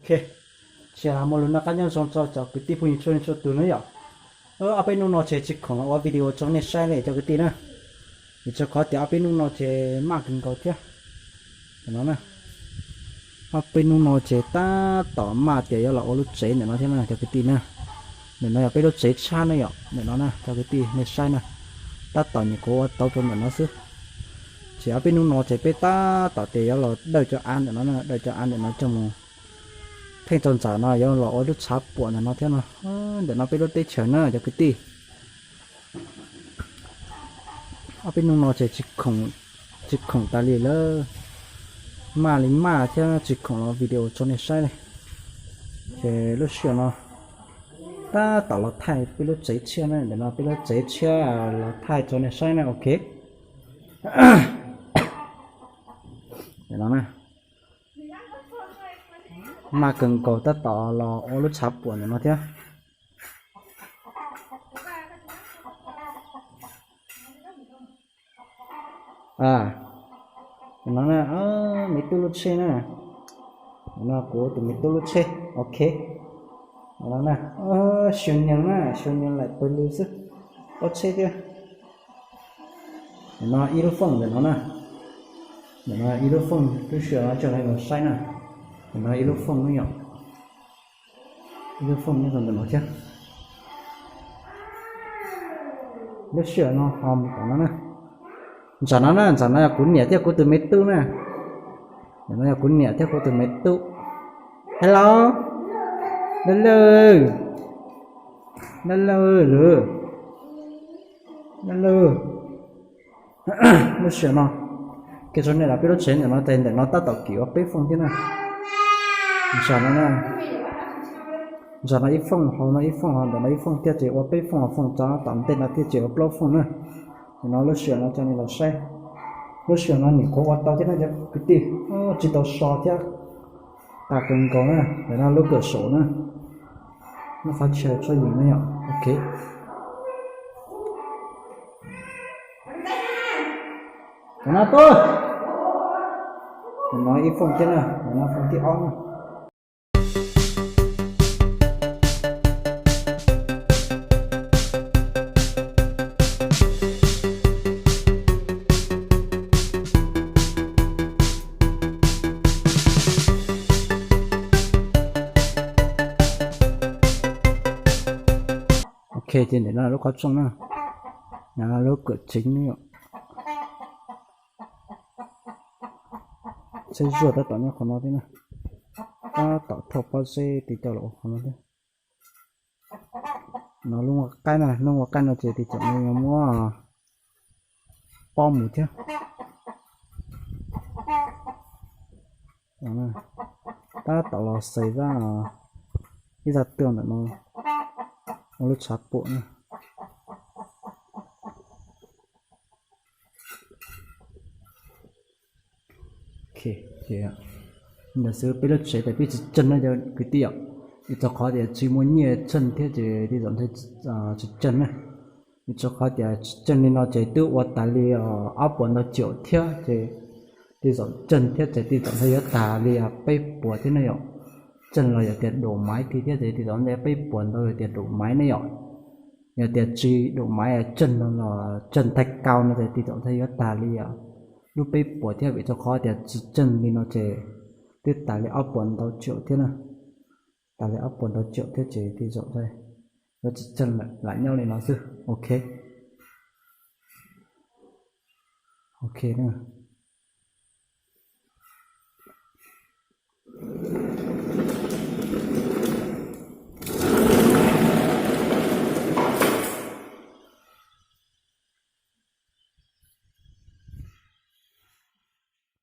Ok, tsis hais muaj lus noj qab nyob zoo rau cov kwv tij phooj ywg txhua leej txhua tus na yom. Ob peb hnub no ces tsis khoom los ua video rau nej saib li cov kwv tij na, vim rau qhov tias ob peb hnub no ces maj kawg nkaus thiab. Ntawm no na, ob peb hnub no ces tab tom maj tias yuav los ua lub tsev ntawm no thiab na cov kwv tij na. Ntawm no yog peb lub tsev tshab na yom, ntawm no na cov kwv tij nej saib na, tab tom nyuam qhuav ua tau rau ntawm no xwb. Ces ob peb hnub no ces peb tab tom tias yuav los dawj cov av ntawm no na, dawj cov av ntawm no coj mus pheej rau ntawm no yuav los ua lub tshav puam ntawm no thiab no. Ntawm no peb lub teb chaws na cov kwv tij. Ob peb hnub no ces tsis khoom tas li lawm, maj li maj thiab tsis khoom los video rau nej saib li. Ces lub sij hawm no tab tom los thaij peb lub tsev tshiab na, ntawm no peb lub tsev tshiab los thaij rau nej saib na, ok. Ntawm no na, maj kawg nkaus tab tom los ua lub tshav puam ntawm no thiab. No na, me tub lub tsheb na, no kuv tus me tub lub tsheb, ok. No na, xyoo nyees na, xyoo nyees laim pawg lug xwb, ob tsheb thiab. No ib lub fooj ntawm no na, ntawm no ib lub fooj, lub sij hawm no coj los saib na, ntawm no ib lub fooj ne yom. Ib lub fooj nyob rau ntawm no thiab. Lub sij hawm no ho mus tom no na. Ntawm no na, ntawm no yog kuv niam thiab kuv tus me tub na. Ntawm no yog kuv niam thiab kuv tus me tub. Hello, laj laj, laj laj, laj laj. Lub sij hawm no, kev tso nej los peb lub tsev ntawm no ces ntawm no tab tom kim ua peb fooj thiab na. Ntawm no na, ntawm no ib fooj, hauv no ib fooj, ntawm no ib fooj thiab ces ua peb fooj, fooj tso tom ntej no thiab ces ua plaub fooj na. Ntawm no lub sij hawm no coj nej los saib. Lub sij hawm no nyuam qhuav ua tau thiab na cov kwv tij, tsis tau so thiab. Tas kawg nkaus na, ntawm no lub kawm saum na, lub qhov chaw tshuaj yim na yom, ok. Ntawm no tuaj, ntawm no ib fooj thiab na, ntawm no fooj thib ob na. Ok, ces ntawm no lub qhov rooj na, lub kawm tsev ne yom. Tsheb zuaj tab tom nyob qhov no thiab na, tab tom thauj pob zeb tiv coj los ua qhov no thiab. No lub ua qaib na, lub ua qaib no ces tiv tsoom no yuav muab pob mus thiab. Tab tom los xaws zaj, ib zaj twg ntawm no ua lub tshav puam na. Ntawm xwb peb lub tsev tas peb tsis tseg na cov kwv tij yom, vim rau qhov tias tsis muaj nyiaj tseg thiab ces tej zaum ntshai tsis tseg na. Vim rau qhov tias tsis tseg li no ces twb ua tas li ob puas ntau caum thiab ces tej zaum tseg thiab ces tej zaum ntshai yuav tas li peb puas thiab ne yom. Tseg los yog tias dum maiv thiab ces tej zaum ntshai peb puas ntau yog tias dum maiv ne yom. Yog tias tsis dum maiv tseg no los tseg thaij kaus no ces tej zaum ntshai yuav tas li lub peb puas thiab vim rau qhov tias tsis tseg li no ces twb tas li ob puas ntau caum thiab na. Tas li ob puas ntau caum thiab ces tej zaum ntshai yuav tsis tseg lawm, lam nyob li no xwb. Ok, ok na.